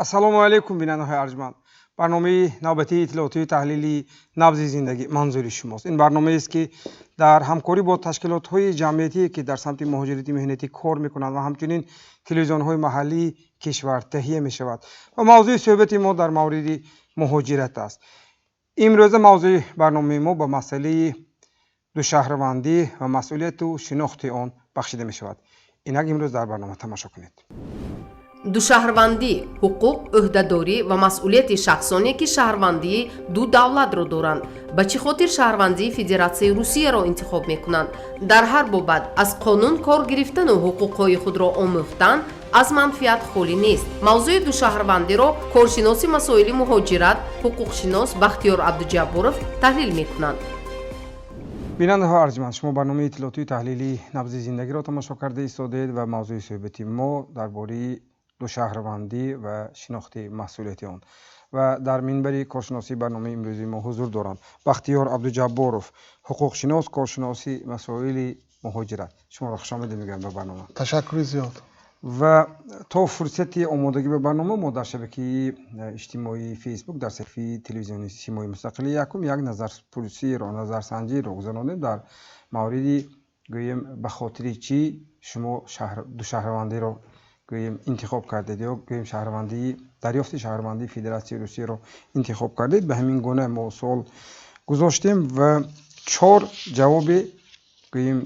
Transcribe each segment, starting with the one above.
Ассалому алайкум, бинандаҳои арҷманд. Барномаи навбатии иттилоотии таҳлилии «Набзи зиндагӣ» манзури шумост. Ин барномаест, ки дар ҳамкорӣ бо ташкилотҳои ҷамъиятие, ки дар самти муҳоҷирати меҳнатӣ кор мекунанд, ва ҳамчунин телевизионҳои маҳаллии кишвар таҳия мешавад ва мавзӯи суҳбати мо дар мавриди муҳоҷират аст. Имрӯза мавзӯи барномаи мо ба масъалаи душаҳрвандӣ ва масъулияту шинохти он бахшида мешавад. Инак, имрӯз дар барнома тамошо кунед. Душаҳрвандӣ: ҳуқуқ, ӯҳдадорӣ ва масъулияти шахсоне, ки шаҳрвандии ду давлатро доранд. Ба чӣ хотир шаҳрвандии Федератсияи Русияро интихоб мекунанд? Дар ҳар бобат аз қонун кор гирифтану ҳуқуқҳои худро омӯхтан аз манфиат холӣ нест. Мавзӯи душаҳрвандиро коршиноси масоили муҳоҷират, ҳуқуқшинос Бахтиёр Абдуҷабборов таҳлил мекунанд. Бинандаҳои арҷманд, шумо барномаи иттилоотии таҳлилии «Набзи зиндагиро» тамошо карда истодаед ва мавзӯи суҳбати мо дар бораи душаҳрвандӣ ва шинохти масъулияти он. Ва дар минбари коршиносии барномаи имрӯзи мо ҳузур доранд Бахтиёр Абдуҷабборов, ҳуқуқшинос, коршиноси масоили муҳоҷират. Шуморо хушомадед мегӯям ба барнома. Ташаккури зиёд. Ва то фурсати омодагӣ ба барнома мо дар шабакаи иҷтимоии Фейсбук, дар саҳифаи телевизиони «Симои мустақили якум», як назарпурсиро, назарсанҷиро гузаронем дар мавриди, гӯем, ба хотири чӣ шумо душаҳрвандиро, гӯем, интихоб кардед ё, гӯем, шаҳрвандии дарёфти шаҳрвандии Федератсияи Русияро интихоб кардед. Ба ҳамин гуна мо суол гузоштем ва чор ҷавобе, гӯем,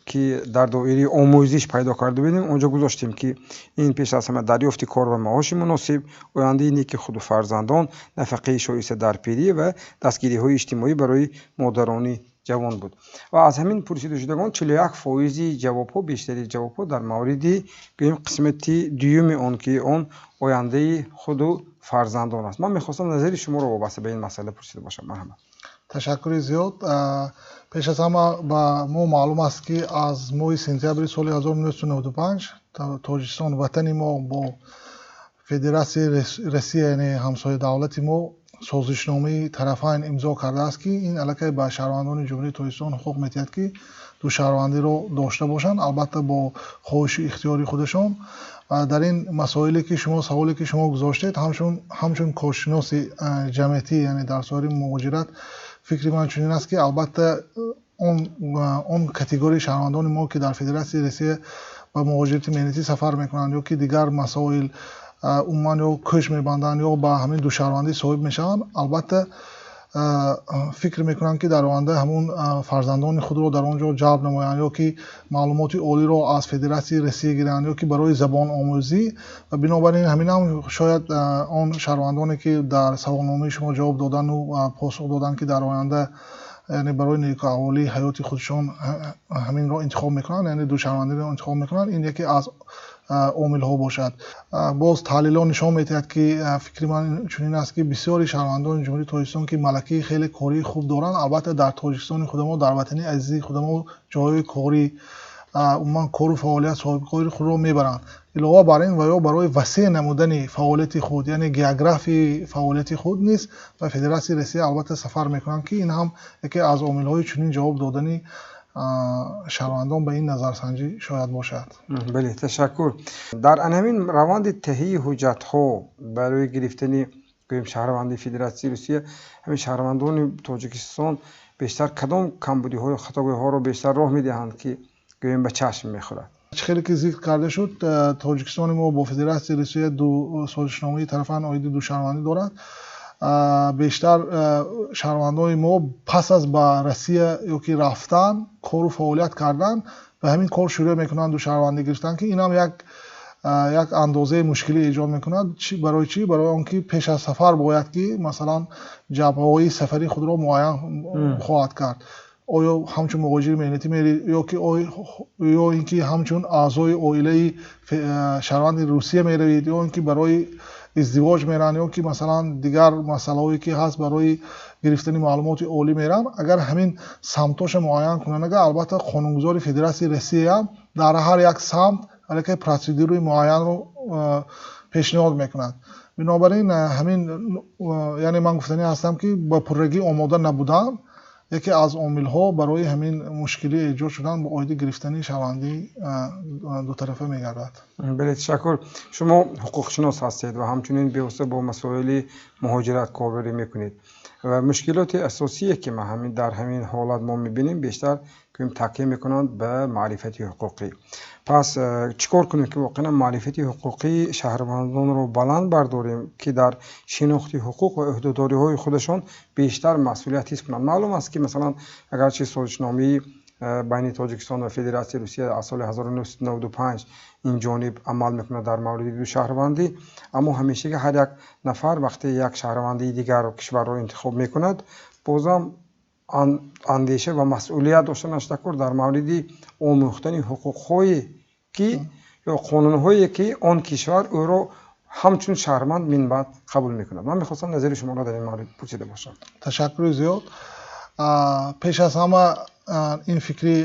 ки дар доираи омӯзиш пайдо карда будем, онҷо гузоштем, ки ин пеш аз ҳама дарёфти кор ва маоши муносиб, ояндаи неки худу фарзандон, нафақаи шоиста дар пирӣ ва дастгириҳои иҷтимоӣ барои модарони ҷавон буд. Ва аз ҳамин пурсидашудагон 41 фоизи ҷавобҳо, бештари ҷавобҳо дар мавриди, гӯем, қисмати дуюми он, ки он ояндаи худу фарзандон аст. Ман мехостам назари шуморо вобаста ба ин масъала пурсида бошам. Марҳамат. Ташаккури зиёд. Пеш аз ҳама, ба мо маълум аст, ки аз моҳи сентябри соли 1995 Тоҷикистон, ватани мо, бо Федератсияи Россия, яъне ҳамсоя давлати мо, созишномаи тарафайн имзо кардааст, ки ин аллакай ба шаҳрвандони Ҷумҳурии Тоҷикистон ҳуқуқ медиҳад, ки душаҳрвандиро дошта бошанд, албатта бо хоҳишу ихтиёри худашон. Ва дар ин масоиле, ки шумо, саволе, ки шумо гузоштед, ҳамчун коршиноси ҷамъиятӣ, яъне дар соҳаи муҳоҷират, фикри ман чунин аст, ки албатта он категорияи шаҳрвандони мо, ки дар Федератсияи Россия ба муҳоҷирати меҳнатӣ сафар мекунанд ё ки дигар масоил, умуман, ё кӯч мебанданд, ё ба ҳамин душаҳрвандӣ соҳиб мешаванд, албатта фикр мекунанд, ки дар оянда ҳамун фарзандони худро дар он ҷо ҷалб намоянд ё ки маълумоти олиро аз Федератсияи Россия гиранд ё ки барои забономӯзӣ. Ва бинобар ин ҳаминам шояд он шаҳрвандоне, ки дар саволномаи шумо ҷавоб додану посух доданд, ки дар оянда, яъне барои некуаҳволии ҳаёти худшон ҳаминро интихоб мекунанд, яъне душаҳрвандиро интихоб мекунанд, ин яке аз омилҳо бошад. Боз таҳлилҳо нишон медиҳад, ки фикри ман чунин аст, ки бисёри шаҳрвандони Ҷумҳурии Тоҷикистон, ки малакаи хеле кории хуб доранд, албатта дар Тоҷикистони худамо, дар ватани азизи худамо ҷойҳои корӣ, умуман кору фаъолият, соҳибкори худро мебаранд. Илова бар ин, ва ё барои васеъ намудани фаъолияти худ, яъне географияи фаъолияти худ низ ба Федератсияи Россия албатта сафар мекунанд, ки ин ҳам яке аз омилҳои чунин ҷавоб додани шаҳрвандон ба ин назарсанҷӣ шояд бошад. Бале, ташаккур. Дар ҳамин раванди таҳияи ҳуҷҷатҳо барои гирифтани, гӯем, шаҳрвандии Федератсияи Русия, ҳамин шаҳрвандони Тоҷикистон бештар кадом камбудиҳою хатогиҳоро бештар роҳ медиҳанд, ки, гӯем, ба чашм мехӯрад? Чӣ хеле ки зикр карда шуд, Тоҷикистони мо бо Федератсияи Русия ду созишномаи тарафайн оиди душаҳрвандӣ дорад. Бештар шаҳрвандони мо пас аз ба Россия ё ки рафтан, кору фаъолият кардан, ба ҳамин кор шурӯъ мекунанд, душаҳрвандӣ гирифтан, ки инам як андозаи мушкилӣ эҷод мекунад. Барои чӣ? Барои он ки пеш аз сафар бояд ки, масалан, ҷабҳаҳои сафари худро муайян хоҳад кард: оё ҳамчун муҳоҷири меҳнатӣ мерӣ ё ин ки ҳамчун аъзои оилаи шаҳрванди Русия меравед, ё ин ки барои издивоҷ мераванд, ё ки, масалан, дигар масъалаҳое ки ҳаст, барои гирифтани маълумоти олӣ мераванд. Агар ҳамин самтоша муайян кунанд, агар албатта қонунгузори Федератсияи Россия дар ҳар як самт аллакай процедураи муайянро пешниҳод мекунад. Бинобар ин ҳамин, яъне ман гуфтанӣ ҳастам, ки ба пуррагӣ омода набудан. Яке аз омилҳо барои ҳамин мушкилӣ эҷод шудан ба оиди гирифтани шаҳрвандии дутарафа мегардад. Бале, ташаккур. Шумо ҳуқуқшинос ҳастед ва ҳамчунин бевосита бо масоили муҳоҷират корбарӣ мекунед ва мушкилоти асосие, ки дар ҳамин ҳолат мо мебинем, бештар такя мекунанд ба маърифати ҳуқуқӣ. Пас чӣ кор кунем, ки воқеан маърифати ҳуқуқии шаҳрвандонро баланд бардорем, ки дар шинохти ҳуқуқ ва ӯҳдадориҳои худашон бештар масъулият ҳис кунанд? Маълум аст, ки масалан, агарчи созишномаи байни Тоҷикистон ва Федератсияи Русия аз соли 1995 ин ҷониб амал мекунад дар мавриди душаҳрвандӣ, аммо ҳамешага ҳар як нафар вақте як шаҳрвандии дигар кишварро интихоб мекунад, бозам андеша ва масъулият доштанаш даркор дар мавриди омӯхтани ҳуқуқҳое ки ё қонунҳое, ки он кишвар ӯро ҳамчун шаҳрванд минбаъд қабул мекунад. Ман мехостам назари шуморо дар ин маврид пурсида бошам. Ташаккури зиёд. Пеш аз ҳама, ин фикри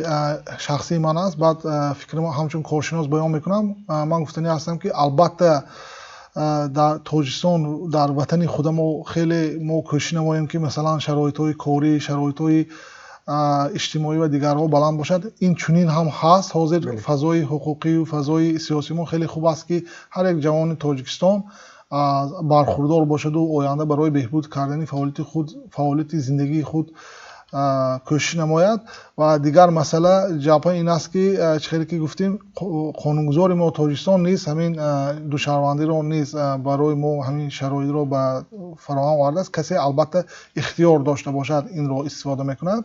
шахсии ман аст, баъд фикри ҳамчун коршинос баён мекунам. Ман гуфтанӣ ҳастам, ки албатта, дар Тоҷикистон, дар ватани худамо хеле мо кӯшиш намоем, ки масалан шароитҳои корӣ, шароитҳои иҷтимоӣ ва дигарҳо баланд бошад. Ин чунин ҳам ҳаст. Ҳозир фазои ҳуқуқию фазои сиёсии мо хеле хуб аст, ки ҳар як ҷавони Тоҷикистон бархурдор бошаду оянда барои беҳбуд кардани фаъолияти худ, фаъолияти зиндагии худ кӯшиш намояд. Ва дигар масъала ҷабҳа ин аст, ки чӣ хеле ки гуфтем, қонунгузори мо Тоҷикистон низ ҳамин душаҳрвандиро низ барои мо ҳамин шароитро ба фароҳам овардааст. Касе албатта ихтиёр дошта бошад, инро истифода мекунад.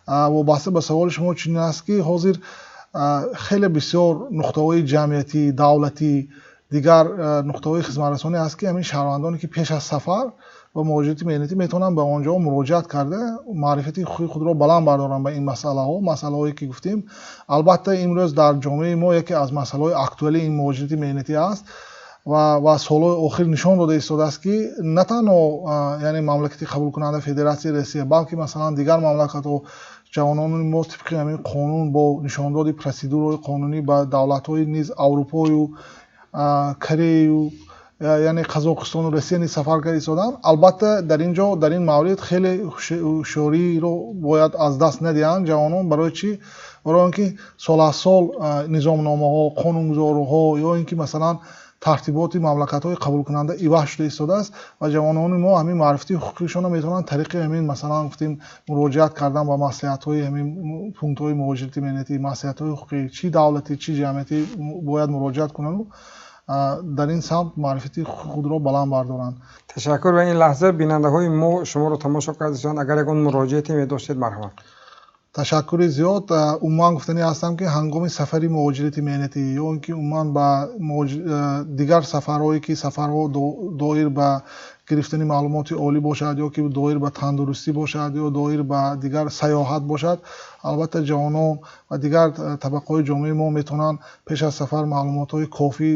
Вобаста ба саволи шумо чунин аст, ки ҳозир хеле бисёр нуқтаҳои ҷамъиятӣ, давлатӣ, дигар нуқтаҳои хизматрасонӣ аст, ки ҳамин шаҳрвандоне, ки пеш аз сафар ва муҳоҷирати меҳнатӣ, метавонанд ба он ҷо муроҷиат карда, маърифати ҳуқуқии худро баланд бардоранд ба ин масъалаҳо, масъалаҳое ки гуфтем. Албатта, имрӯз дар ҷомеаи мо яке аз масъалаҳои актуалии ин муҳоҷирати меҳнатӣ аст ва солҳои охир нишон дода истодааст, ки на танҳо, яъне, мамлакати қабулкунанда Федератсияи Россия, балки масалан дигар мамлакатҳо ҷавонони мо тибқи ҳамин қонун бо нишондоди процедураҳои қонунӣ ба давлатҳои низ Аврупою, Кореяю, яъне Қазоқистону Россия низ сафар карда истоданд. Албатта, дар ин ҷо, дар ин маврид хеле ҳушёриро бояд аз даст надиҳанд ҷавонон. Барои чӣ? Барои он ки сол аз сол низомномаҳо, қонунгузориҳо ё ин ки масалан тартиботи мамлакатҳои қабулкунанда иваз шуда истодааст ва ҷавонони мо ҳамин маърифати ҳуқуқишонро метавонанд тариқи ҳамин, масалан гуфтем, муроҷиат кардан ба маслиҳатҳои ҳамин пунктҳои муҳоҷирати меҳнатӣ, маслиҳатҳои ҳуқуқӣ, чӣ давлатӣ, чӣ ҷамъиятӣ, бояд муроҷиат кунанду дар ин самт маърифати ҳуқуқи худро баланд бардоранд. Ташаккур. Ва ин лаҳза бинандаҳои мо шуморо тамошо карда, агар ягон муроҷиате медоштед, марҳамат. Ташаккури зиёд. Умуман гуфтанӣ ҳастам, ки ҳангоми сафари муҳоҷирати меҳнатӣ ё ин ки умуман ба дигар сафарҳое, ки сафарҳо доир ба гирифтани маълумоти олӣ бошад ё ки доир ба тандурустӣ бошад ё доир ба дигар сайёҳат бошад, албатта, ҷавонон ва дигар табақаҳои ҷомеаи мо метавонанд пеш аз сафар маълумотҳои кофӣ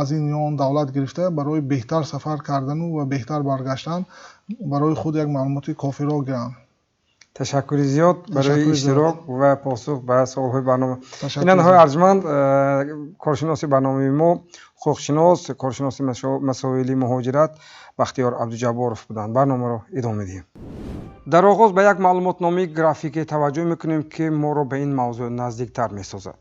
аз ин ё он давлат гирифта, барои беҳтар сафар кардану ва беҳтар баргаштан барои худ як маълумоти кофиро гиранд. Ташаккури зиёд барои иштирок ва посух ба суолҳои барнома. Бинандаҳои арҷманд, коршиноси барномаи мо ҳуқуқшинос, коршиноси масоили муҳоҷират Бахтиёр Абдуҷабборов буданд. Барномаро идома медиҳем. Дар оғоз ба як маълумотномаи графикӣ таваҷҷӯҳ мекунем, ки моро ба ин мавзӯъ наздиктар месозад.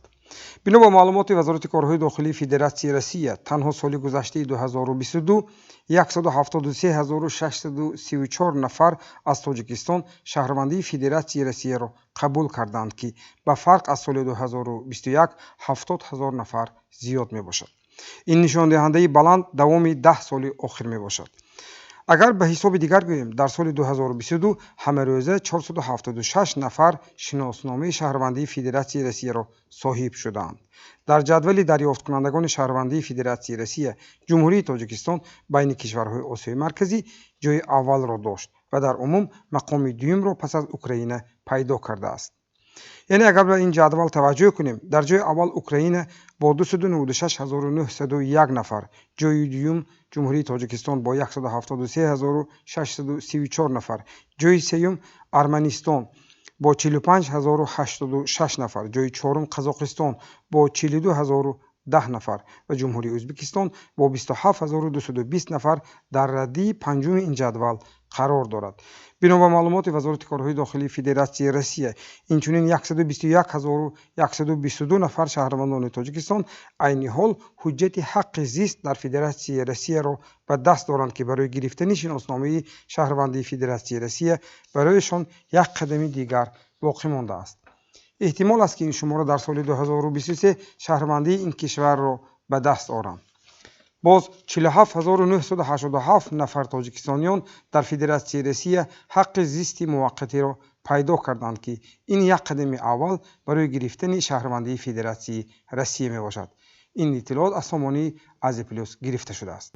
Бино ба маълумоти Вазорати корҳои дохилии Федератсияи Россия, танҳо соли гузаштаи 2022 173 634 нафар аз Тоҷикистон шаҳрвандии Федератсияи Россияро қабул карданд, ки ба фарқ аз соли 2021 70 ҳазор нафар зиёд мебошад. Ин нишондиҳандаи баланд давоми 10 соли охир мебошад. Агар ба ҳисоби дигар гӯем, дар соли 2022 ҳамарӯза 476 нафар шиносномаи шаҳрвандии Федератсияи Россияро соҳиб шудаанд. Дар ҷадвали дарёфткунандагони шаҳрвандии Федератсияи Россия Ҷумҳурии Тоҷикистон байни кишварҳои Осиёи Марказӣ ҷойи аввалро дошт ва дар умум мақоми дуюмро пас аз Украина пайдо кардааст. Яъне, агар ба ин ҷадвал таваҷҷӯҳ кунем, дар ҷои аввал Украина бо 296 901 нафар, ҷои дуюм Ҷумҳурии Тоҷикистон бо 173 634 нафар, ҷои сеюм Арманистон бо 45 086 нафар, ҷои чорум Қазоқистон бо 42 10 нафар ва Ҷумҳурии Ӯзбекистон бо 27 220 нафар дар раддии панҷуми ин ҷадвал қарор дорад. Бино ба маълумоти Вазорати корҳои дохилии Федератсияи Россия, инчунин 121 122 нафар шаҳрвандони Тоҷикистон айни ҳол ҳуҷҷати ҳаққи зист дар Федератсияи Россияро ба даст доранд, ки барои гирифтани шиносномаи шаҳрвандии Федератсияи Россия барояшон як қадами дигар боқӣ мондааст. Эҳтимол аст, ки ин шумора дар соли 2023 шаҳрвандии ин кишварро ба даст оранд. Боз 47 987 нафар тоҷикистониён дар Федератсияи Россия ҳаққи зисти муваққатиро пайдо карданд, ки ин як қадами аввал барои гирифтани шаҳрвандии Федератсияи Россия мебошад. Ин иттилоот аз сомонаи Азия Плюс гирифта шудааст.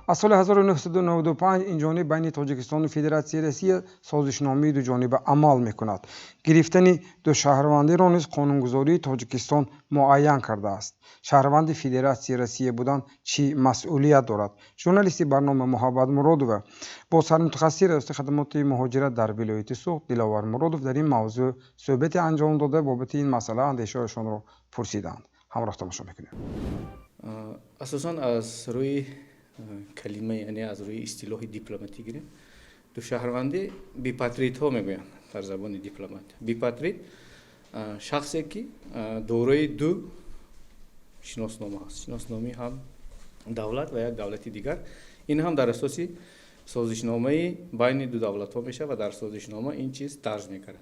Аз соли 1995 инҷониб байни Тоҷикистону Федератсияи Россия созишномаи дуҷониба амал мекунад. Гирифтани душаҳрвандиро низ қонунгузории Тоҷикистон муайян кардааст. Шаҳрванди Федератсияи Россия будан чӣ масъулият дорад? Журналисти барнома Муҳаббат Муродова бо сармутахассиси Раёсати хадамоти муҳоҷират дар вилояти Суғд Диловар Муродов дар ин мавзӯъ суҳбате анҷом дода, бобати ин масъала андешаҳояшонро пурсиданд. Ҳамроҳ тамошо мекунем. Асосан аз рӯи калима, яъне аз рӯи истилоҳи дипломатӣ гирем, душаҳрвандӣ бипатридҳо мегӯянд дар забони дипломат. Бипатрид шахсе, ки дорои ду шиноснома аст, шиносномаи ҳам давлат ва як давлати дигар. Ин ҳам дар асоси созишномаи байни ду давлатҳо мешавад ва дар созишнома ин чиз дарҷ мекард.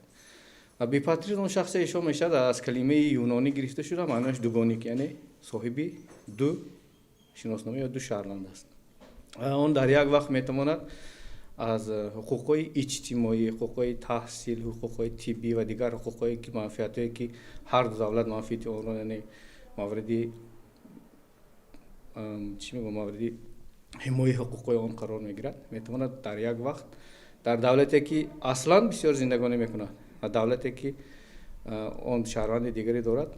Ва бипатрид он шахсе ҳисоб мешавад, аз калимаи юнонӣ гирифта шуда, маънояш дугоник, яъне соҳиби ду шиноснома ё ду шаҳрванд аст. Он дар як вақт метавонад аз ҳуқуқҳои иҷтимоӣ, ҳуқуқҳои таҳсил, ҳуқуқҳои тиббӣ ва дигар ҳуқуқҳое, ки манфиатҳое, ки ҳар ду давлат манфиати онро, яъне мавриди, чӣ мегӯям, мавриди ҳимояи ҳуқуқҳои он қарор мегирад, метавонад дар як вақт дар давлате, ки аслан бисёр зиндагонӣ мекунад, ва давлате, ки он шаҳрванди дигаре дорад,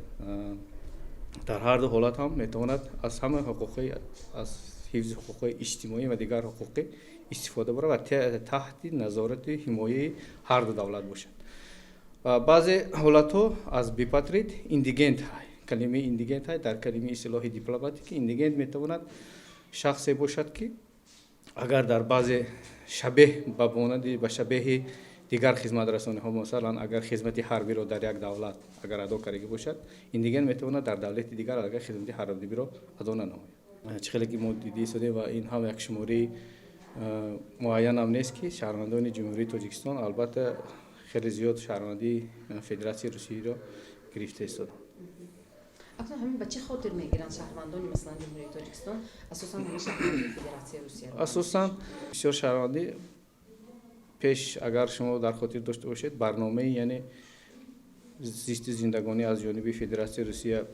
дар ҳар ду ҳолат ҳам метавонад аз ҳама ҳуқуқҳои, аз ҳифзи ҳуқуқҳои иҷтимоӣ ва дигар ҳуқуқӣ истифода барад ва таҳти назорати ҳимояи ҳар ду давлат бошад. Ва баъзе ҳолатҳо аз бипатрид индигент, калимаи индигент дар калимаи истилоҳи дипломатики индигент метавонад шахсе бошад, ки агар дар баъзе шабеҳ ба монанди ба шабеҳи дигар хизматрасониҳо, масалан, агар хизмати ҳарбиро дар як давлат агар адо кардагӣ бошад, индигент метавонад дар давлати дигар агар хизмати ҳарбиро адо нанамояд. Чӣ хеле ки мо дида истодем, ва ин ҳам як шумораи муайянам нест, ки шаҳрвандони Ҷумҳурии Тоҷикистон албатта хеле зиёд шаҳрвандии Федератсияи Русияро гирифта истоданд. Акнун ҳамин ба чӣ хотир мегиранд шаҳрвандони, масалан, Ҷумҳурии Тоҷикистон асосан ҳамин шаҳрвандии Федератсияи Русияро? Асосан бисёр шаҳрвандӣ пеш, агар шумо дар хотир дошта бошед, барномаи, яъне зисти зиндагонӣ аз ҷониби Федератсияи Русия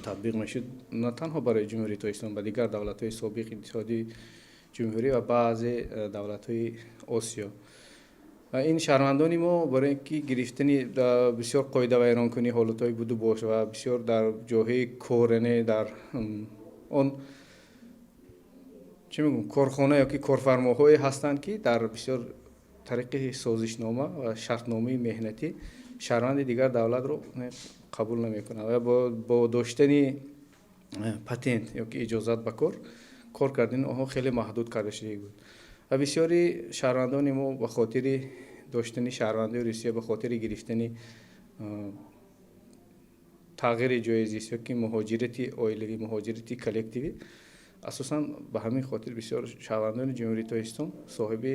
татбиқ мешуд на танҳо барои Ҷумҳурии Тоҷикистон, ба дигар давлатҳои собиқ Иттиҳоди Ҷумҳурӣ ва баъзе давлатҳои Осиё. Ва ин шаҳрвандони мо барои ин ки гирифтани бисёр қоидавайронкунӣ ҳолатҳои буду бош ва бисёр дар ҷоҳои кор, яъне дар он, чӣ мегӯм, корхона ё ки корфармоҳое ҳастанд, ки дар бисёр тариқи созишнома ва шартномаи меҳнатӣ шаҳрванди дигар давлатро қабул намекунанд ва бо доштани патент ё ки иҷозат ба кор, кор кардани онҳо хеле маҳдуд карда шуда буд. Ва бисёри шаҳрвандони мо ба хотири доштани шаҳрвандии Русия, ба хотири гирифтани тағйири ҷои зист ё ки муҳоҷирати оилавӣ, муҳоҷирати коллективӣ, асосан ба ҳамин хотир бисёр шаҳрвандони Ҷумҳурии Тоҷикистон соҳиби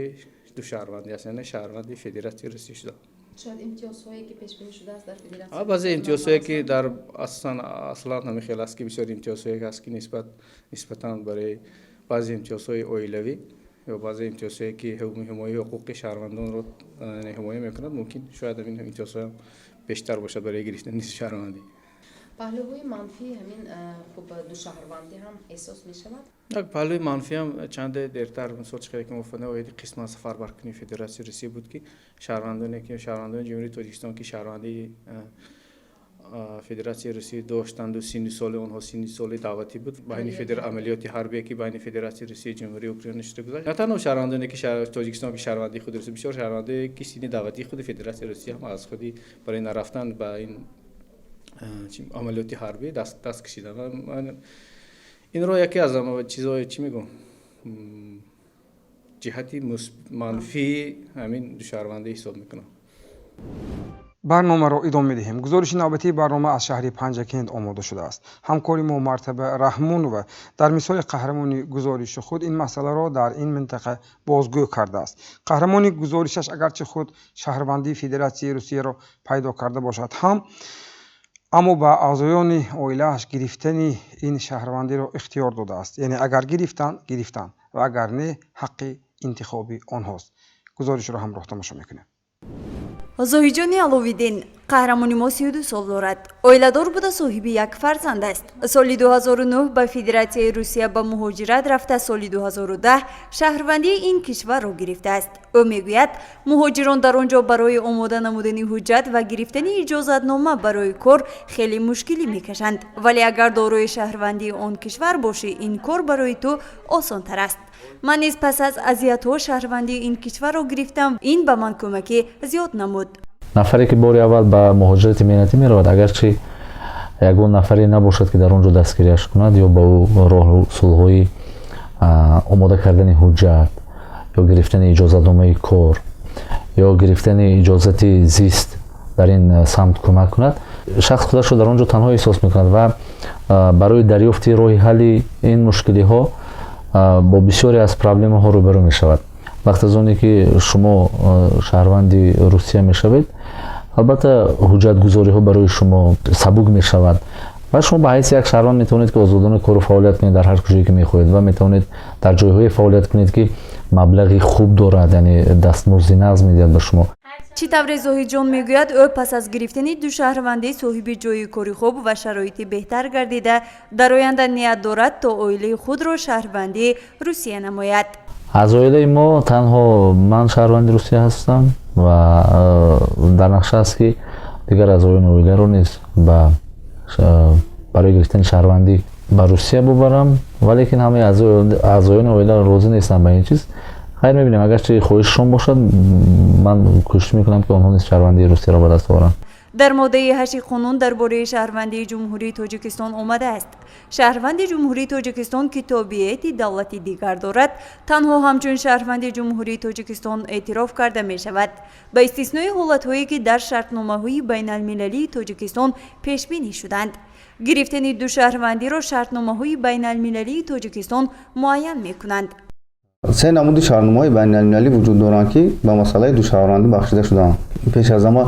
ду шаҳрвандӣ ҳастанд, яъне шаҳрванди Федератсияи Русия шуданд. Шояд имтиёзҳое, ки пешбинӣ шудааст дар федератсия. Баъзе имтиёзҳое, ки дар асосан аслан ҳамин хел аст, ки бисёр имтиёзҳое ҳаст, ки нисбатан барои баъзе имтиёзҳои оилавӣ ё баъзе имтиёзҳое, ки ҳимояи ҳуқуқи шаҳрвандонро ҳимоя мекунад, мумкин шояд ҳамин имтиёзҳоям бештар бошад барои гирифтани шаҳрвандӣ. Паҳлӯҳои манфии ҳамин, хуб, душаҳрвандӣ ҳам эҳсос мешавад? Як паҳлӯи манфиам чанде дертар, мисол, чӣ ки мо оиди қисман сафарбаркунии Федератсияи Русия буд, ки шаҳрвандоне, ки шаҳрвандони Ҷумҳурии Тоҷикистон, ки шаҳрвандии Федератсияи Русия доштанду синни соли онҳо синни соли даъватӣ буд, байни амалиёти ҳарбие, ки байни Федератсияи Русия Ҷумҳурии Украина шуда гузашт, на танҳо шаҳрвандоне, ки Тоҷикистон, ки шаҳрвандии худи Русия, бисёр шаҳрвандое, ки синни даъватии худи Федератсияи Русия ҳам аз худи барои нарафтан ба ин Амалиёти ҳарбӣ даст кашидан. Инро яке аз чизҳое, чӣ мегӯм, ҷиҳати манфии ҳамин душаҳрвандӣ ҳисоб мекунам. Барномаро идома медиҳем. Гузориши навбатии барнома аз шаҳри Панҷакент омода шудааст. Ҳамкори мо Мартаба Раҳмонова дар мисоли қаҳрамони гузориши худ ин масъаларо дар ин минтақа бозгӯ кардааст. Қаҳрамони гузоришаш агарчи худ шаҳрвандии Федератсияи Русияро пайдо карда бошад ҳам, аммо ба аъзоёни оилааш гирифтани ин шаҳрвандиро ихтиёр додааст, яъне агар гирифтанд, гирифтанд ва агар не, ҳаққи интихоби онҳост. Гузоришро ҳамроҳ тамошо мекунем. Зоҳиҷони Аловиддин, қаҳрамони мо, 32 сол дорад, оиладор буда, соҳиби як фарзанд аст. Соли 2009 ба Федератсияи Русия ба муҳоҷират рафта, соли 2010 шаҳрвандии ин кишварро гирифтааст. Ӯ мегӯяд, муҳоҷирон дар он ҷо барои омода намудани ҳуҷҷат ва гирифтани иҷозатнома барои кор хеле мушкилӣ мекашанд, вале агар дорои шаҳрвандии он кишвар бошӣ, ин кор барои ту осонтар аст. Ман низ пас аз азиятҳо шаҳрвандии ин кишварро гирифтам, ин ба ман кӯмаки зиёд намуд. Нафаре ки бори аввал ба муҳоҷирати меҳнатӣ меравад, агарчи ягон нафаре набошад, ки дар он ҷо дастгириаш кунад ё ба ӯ роҳу усулҳои омода кардани ҳуҷҷат ё гирифтани иҷозатномаи кор ё гирифтани иҷозати зист дар ин самт кӯмак кунад, шахс худашро дар он ҷо танҳо эҳсос мекунад ва барои дарёфти роҳи ҳалли ин мушкилиҳо бо бисёре аз проблемаҳо рӯбарӯ мешавад. Вақт аз оне ки шумо шаҳрванди Русия мешавед, албатта, ҳуҷҷатгузориҳо барои шумо сабук мешавад ва шумо ба ҳайси як шаҳрванд метавонед, ки озодона кору фаъолият кунед дар ҳар куҷое ки мехоҳед ва метавонед дар ҷойҳое фаъолият кунед, ки маблағи хуб дорад, яъне дастмузди нағз медиҳад ба шумо. Чӣ тавре Зоҳидҷон мегӯяд, ӯ пас аз гирифтани душаҳрвандӣ соҳиби ҷойи кори хуб ва шароити беҳтар гардида, дар оянда ният дорад, то оилаи худро шаҳрвандии Русия намояд. Аз оилаи мо танҳо ман шаҳрванди Русия ҳастам ва дар нақша аст, ки дигар аъзоёни оиларо низ барои гирифтани шаҳрвандӣ ба Русия бубарам, валекин ҳамаи аъзоёни оила розӣ нестанд ба ин чиз. Хайр, мебинем, агарчи хоҳишшон бошад, ман кӯшиш мекунам, ки онҳо низ шаҳрвандии Русияро ба даст оваранд. Дар моддаи 8 қонун дар бораи шаҳрвандии Ҷумҳурии Тоҷикистон омадааст: шаҳрванди Ҷумҳурии Тоҷикистон, ки тобеияти давлати дигар дорад, танҳо ҳамчун шаҳрванди Ҷумҳурии Тоҷикистон эътироф карда мешавад, ба истиснои ҳолатҳое, ки дар шартномаҳои байналмилалии Тоҷикистон пешбинӣ шуданд. Гирифтани душаҳрвандиро шартномаҳои байналмилалии Тоҷикистон муайян мекунанд. Се намуди шартномаҳои байналмилалӣ вуҷуд доранд, ки ба масъалаи душаҳрвандӣ бахшида шудаанд. Пеш аз ҳама,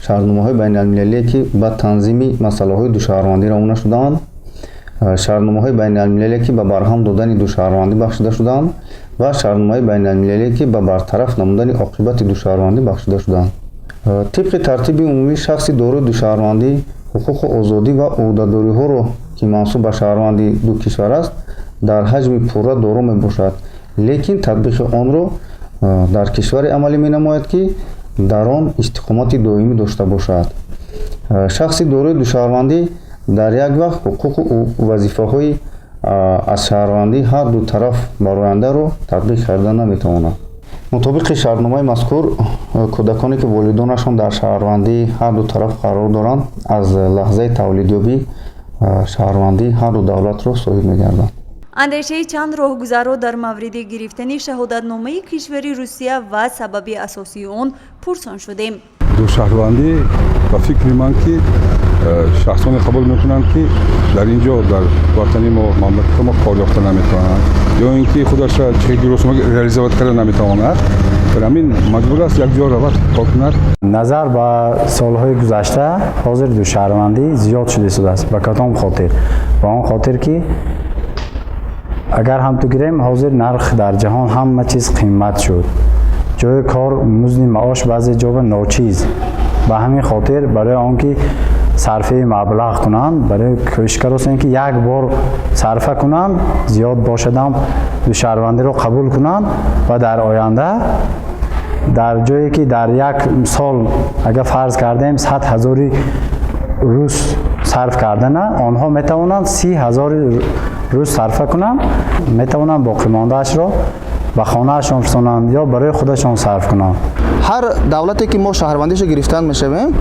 шартномаҳои байналмилалие, ки ба танзими масъалаҳои душаҳрвандӣ равона шудаанд, шартномаҳои байналмилалие, ки ба барҳам додани душаҳрвандӣ бахшида шудаанд, ва шартномаҳои байналмилалие, ки ба бартараф намудани оқибати душаҳрвандӣ бахшида шудаанд. Тибқи тартиби умумӣ, шахси дорои душаҳрвандӣ ҳуқуқу озодӣ ва ӯҳдадориҳоро, ки мансуб ба шаҳрвандии ду кишвар аст, дар ҳаҷми пурра доро мебошад, лекин татбиқи онро дар кишваре амалӣ менамояд, ки дар он истиқомати доимӣ дошта бошад. Шахси дорои душаҳрвандӣ дар як вақт ҳуқуқу вазифаҳои аз шаҳрвандии ҳар ду тараф барояндаро татбиқ карда наметавонад. Мутобиқи шартномаи мазкур, кӯдаконе, ки волидонашон дар шаҳрвандии ҳар ду тараф қарор доранд, аз лаҳзаи тавлидёбӣ шаҳрвандии ҳар ду давлатро соҳиб мегарданд. Андешаи чанд роҳгузарро дар мавриди гирифтани шаҳодатномаи кишвари Русия ва сабаби асосии он пурсон шудем. Душаҳрвандӣ, ба фикри ман, ки шахсоне қабул мекунанд, ки дар ин ҷо, дар ватани мо, мамлакати мо кор ёфта наметавонанд ё ин ки худашро чӣ дуруст реализовать карда наметавонад, бар ҳамин маҷбур аст як ҷо равад, кор кунад. Назар ба солҳои гузашта, ҳозир душаҳрвандӣ зиёд шуда истодааст. Ба кадом хотир? Ба он хотир, ки агар ҳам ту гирем, ҳозир нарх дар ҷаҳон ҳама чиз қимат шуд, ҷои кор, музди маош баъзе ҷоба ночиз. Ба ҳамин хотир, барои он ки сарфаи маблағ кунанд, барои кӯшиш каростем, ки як бор сарфа кунанд, зиёд бошадам, душаҳрвандиро қабул кунанд ва дар оянда дар ҷое ки дар як сол, агар фарз кардем, 100 ҳазори рус сарф кардана, онҳо метавонанд 30 ҳазори рус сарфа кунанд, метавонанд боқимондаашро Ба хонаашон фирсонанд ё барои худашон сарф кунанд. Ҳар давлате ки мо шаҳрвандиша гирифтан мешавем,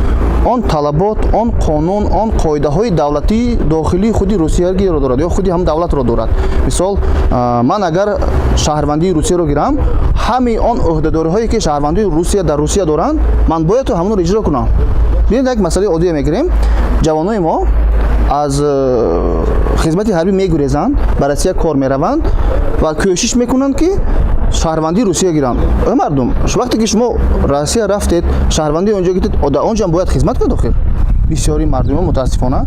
он талабот, он қонун, он қоидаҳои давлатии дохилии худи русиягиро дорад ё худи ҳам давлатро дорад. Мисол, ман агар шаҳрвандии Русияро гирам, ҳамаи он ӯҳдадориҳое ки шаҳрвандии Русия дар Русия доранд, ман бояд ҳамонро иҷро кунам. Бинед, як масъалаи оддие мегирем: ҷавонои мо аз хизмати ҳарбӣ мегурезанд, ба Россия кор мераванд ва кӯшиш мекунанд, ки шаҳрвандии Русия гиранд. Эй мардум, вақте ки шумо Россия рафтед, шаҳрвандии онҷо гирифтед, дар онҷо бояд хизмат кунед. Охир бисёри мардумо, мутаассифона,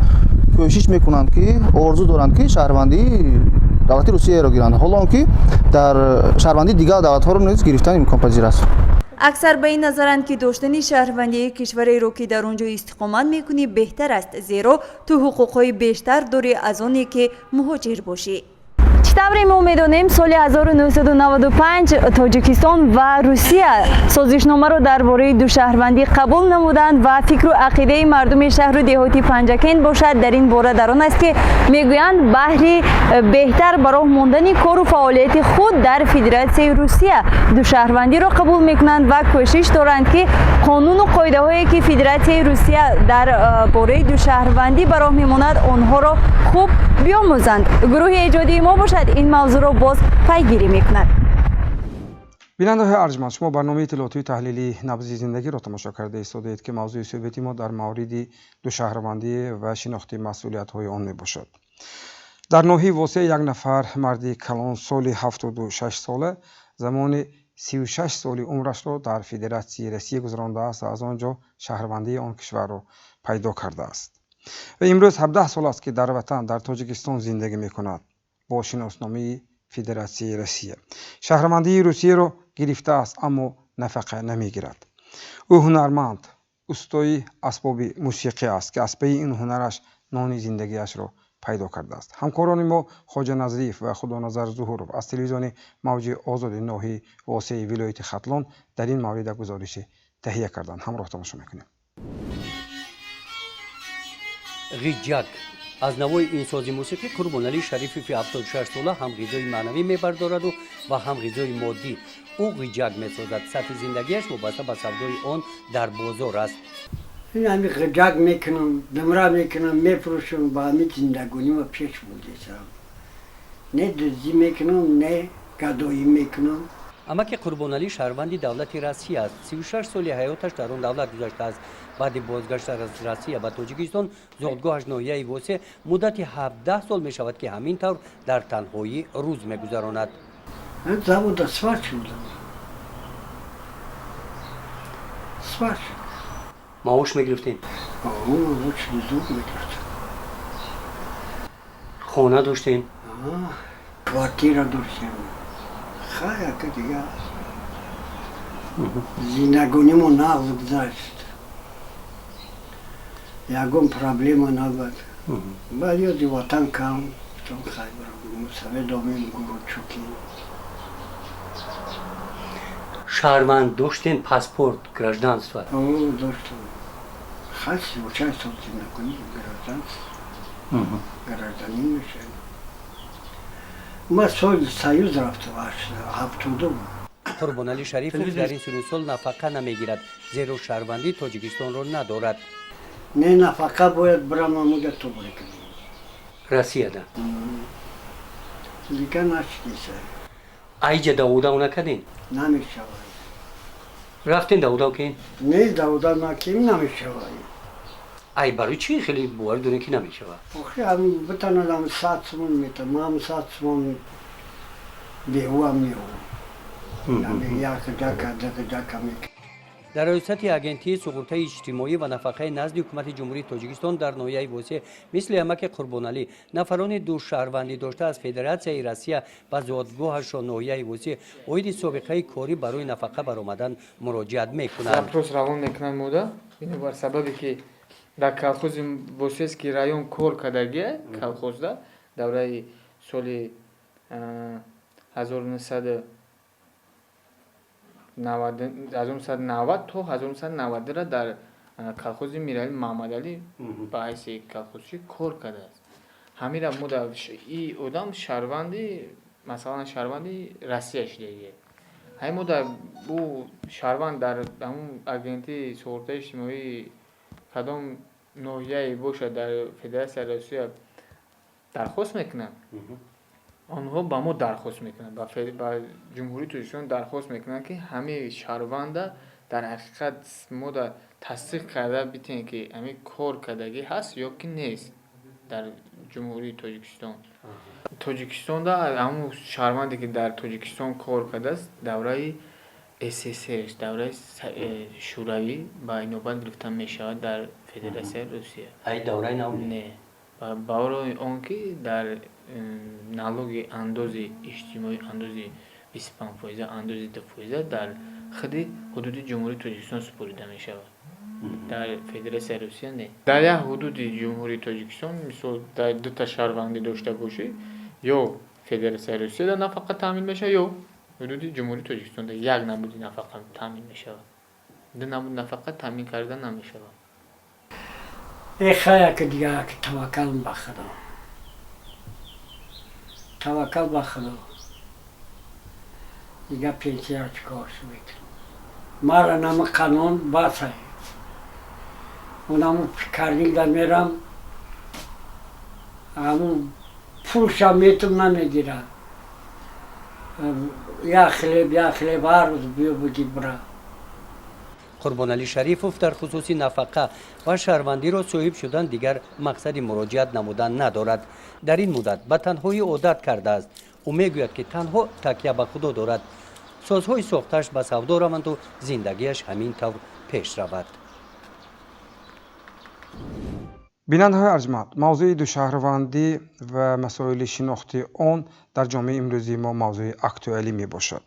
кӯшиш мекунанд, ки орзу доранд, ки шаҳрвандии давлати Русияро гиранд, ҳоло он ки дар шаҳрвандии дигар давлатҳоро низ гирифтан имконпазир аст. Аксар ба ин назаранд, ки доштани шаҳрвандии кишвареро, ки дар он ҷо истиқомат мекунӣ, беҳтар аст, зеро ту ҳуқуқҳои бештар дорӣ аз оне ки муҳоҷир бошӣ. Чӣ тавре мо медонем, соли 1995 Тоҷикистон ва Русия созишномаро дар бораи душаҳрвандӣ қабул намуданд ва фикру ақидаи мардуми шаҳру деҳоти Панҷакент бошад, дар ин бора дар он аст, ки мегӯянд, баҳри беҳтар ба роҳ мондани кору фаъолияти худ дар Федератсияи Русия душаҳрвандиро қабул мекунанд ва кӯшиш доранд, ки қонуну қоидаҳое, ки Федератсияи Русия дар бораи душаҳрвандӣ ба роҳ мемонад, онҳоро хуб биомӯзанд. Гурӯҳи эҷодии мо бошад, ин мавзӯъро боз пайгирӣ мекунад. Бинандаҳои арҷманд, шумо барномаи иттилоотии таҳлилии «Набзи зиндагиро» тамошо карда истодаед, ки мавзӯи суҳбати мо дар мавриди душаҳрвандӣ ва шинохти масъулиятҳои он мебошад. Дар ноҳияи Восеъ як нафар марди калонсоли 76 сола замони 36 соли умрашро дар Федератсияи Россия гузарондааст ва аз он ҷо шаҳрвандии он кишварро пайдо кардааст ва имрӯз 17 сол аст, ки дар ватан, дар Тоҷикистон зиндагӣ мекунад бо шиносномаи Федератсияи Россия. Шаҳрвандии Русияро гирифтааст, аммо нафақа намегирад. Ӯ ҳунарманд, устои асбоби мусиқӣ аст, ки аз паи ин ҳунараш нони зиндагиашро пайдо кардааст. Ҳамкорони мо Хоҷа Назриев ва Худоназар Зуҳуров аз телевизиони Мавҷи Озоди ноҳияи Восеи вилояти Хатлон дар ин маврида гузорише таҳия карданд. Ҳамроҳ тамошо мекунем. Ғиҷак. Аз навои ин сози мусиқӣ Қурбоналӣ Шарифови 76 сола ҳам ғизои маънавӣ мебардораду ва ҳам ғизои моддӣ. Ӯ ғиҷак месозад. Сатҳи зиндагиаш вобаста ба савдои он дар бозор аст. Ҳами ғиҷак мекунам, думра мекунам, мефурӯшам, ба ҳами зиндагонима пеш бурдесам. Не дуздӣ мекунам, не гадоӣ мекунам. Амаки Қурбоналӣ шаҳрванди давлати Россия аст. 36 соли ҳаёташ дар он давлат гузаштааст. Баъди бозгашт аз Россия ба Тоҷикистон, зодгоҳаш ноҳияи Восеъ, муддати 17 сол мешавад, ки ҳамин тавр дар танҳоӣ рӯз мегузаронад. Завода сварщик будам, сварщик. Маош мегирифтем? Очень зуд мегирифтем. Хона доштем? Квартира доштем. Хай, ака, дига зиндагонимон нағз гузашт, ягон проблема набуд. Баъд ёди ватан кам, хай, мусавед домем гуручуки. Шаҳрванд доштем, паспорт, гражданство? Доштем. Хай, 36 сол зиндагонӣ, гражданство, гражданин мешавем. Ма соли Союз рафтам, 72. Қурбоналӣ Шарифов дар ин сину сол нафақа намегирад, зеро шаҳрвандии Тоҷикистонро надорад. Не, нафақа бояд бирам амуҷа тобуре кунам. Россияда? Дига нашниса. Айҷа давудав накардем? Намешавад. Рафтем, давудав кен? Не, давудав накем, намешавад. Ай, барои чӣ хеле боварӣ дорем, ки намешавад? Охи, битанадам 100 сомон мета, ман 100 сомон беҳуам меовам, як ҷака ҷака мек. Дар раёсати Агентии суғуртаи иҷтимоӣ ва нафақаи назди Ҳукумати Ҷумҳурии Тоҷикистон дар ноҳияи Восеъ мисли амаки Қурбоналӣ нафарони ду шаҳрвандӣ дошта аз Федератсияи Россия ба зодгоҳашон ноҳияи Восеъ оиди собиқаи корӣ барои нафақа баромадан муроҷиат мекунанд. Запрос равон мекунанд мода, бинобар сабабе ки дар колхози Восеъский район кор кардагия, колхозда давраи соли 1990 то 1992 дар колхози Мирали Маҳмадалӣ ба ҳайси колхозчӣ кор кардааст. Ҳамира мо и одам шаҳрванди, масалан, шаҳрванди Россия шудагия. Ҳамин мо дар ӯ шаҳрванд дар ҳамун агентии суғуртаи иҷтимоӣ кадом ноҳияе бошад дар Федератсияи Россия дархост мекунад, онҳо ба мо дархост мекунанд, ба Ҷумҳурии Тоҷикистон дархост мекунанд, ки ҳамин шаҳрванда дар ҳақиқат мо тасдиқ карда битем, ки ҳамин кор кардагӣ ҳаст ё ки нест дар Ҷумҳурии Тоҷикистон. Тоҷикистонда ҳамун шаҳрванде, ки дар Тоҷикистон кор кардааст, давраи СССР, давраи Шӯравӣ ба инобат гирифта мешавад дар Федератсияи Русия. Ай давраи нав не, барои он ки дар налоги андози иҷтимоӣ, андози 25%, андози 2% дар худи ҳудуди Ҷумҳурии Тоҷикистон супорида мешавад, дар Федератсияи Русия не. Дар як ҳудуди Ҷумҳурии Тоҷикистон, мисол, дар дута шаҳрвандӣ дошта бошӣ, ё Федератсияи Русияда нафақа таъмин мешавад, ё ҳудуди Ҷумҳурии Тоҷикистонда як намуди нафақа таъмин мешавад. Ду намуд нафақа таъмин карда намешавад. Э, хая, ки дига ки таваккал ба Худо, таваккал ба Худо. Дига пенсия чикор мекунам? Мара нами қанон басай, онаму карнилда мерам, ҳамун пулша метум, намегира. Я хлеб, я хлеб, ҳар рӯз биё буги бира. Қурбоналӣ Шарифов дар хусуси нафақа ва шаҳрвандиро соҳиб шудан дигар мақсади муроҷиат намудан надорад. Дар ин муддат ба танҳоӣ одат кардааст. Ӯ мегӯяд, ки танҳо такя ба Худо дорад, созҳои сохтааш ба савдо раванду зиндагиаш ҳамин тавр пеш равад. Бинандаҳои арҷманд, мавзӯи душаҳрвандӣ ва масоили шинохти он дар ҷомеаи имрӯзии мо мавзӯи актуалӣ мебошад.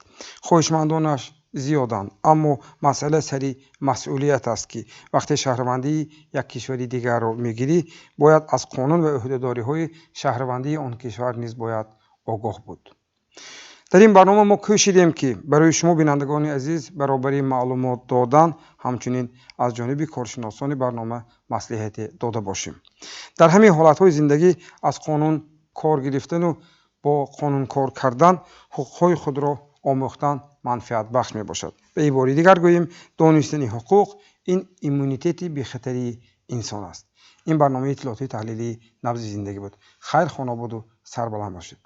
Хоҳишмандонаш зиёданд, аммо масъала сари масъулият аст, ки вақте шаҳрвандии як кишвари дигарро мегирӣ, бояд аз қонун ва ӯҳдадориҳои шаҳрвандии он кишвар низ бояд огоҳ буд. Дар ин барнома мо кӯшидем, ки барои шумо, бинандагони азиз, баробари маълумот додан, ҳамчунин аз ҷониби коршиносони барнома маслиҳате дода бошем. Дар ҳамин ҳолатҳои зиндагӣ аз қонун кор гирифтану бо қонун кор кардан, ҳуқуқҳои худро омӯхтан манфиатбахш мебошад. Ба ибори дигар гӯем, донистани ҳуқуқ ин иммунитети бехатарии инсон аст. Ин барномаи иттилоотии таҳлилии «Набзи зиндагӣ» буд. Хайр, хонободу сарбаланд бошед.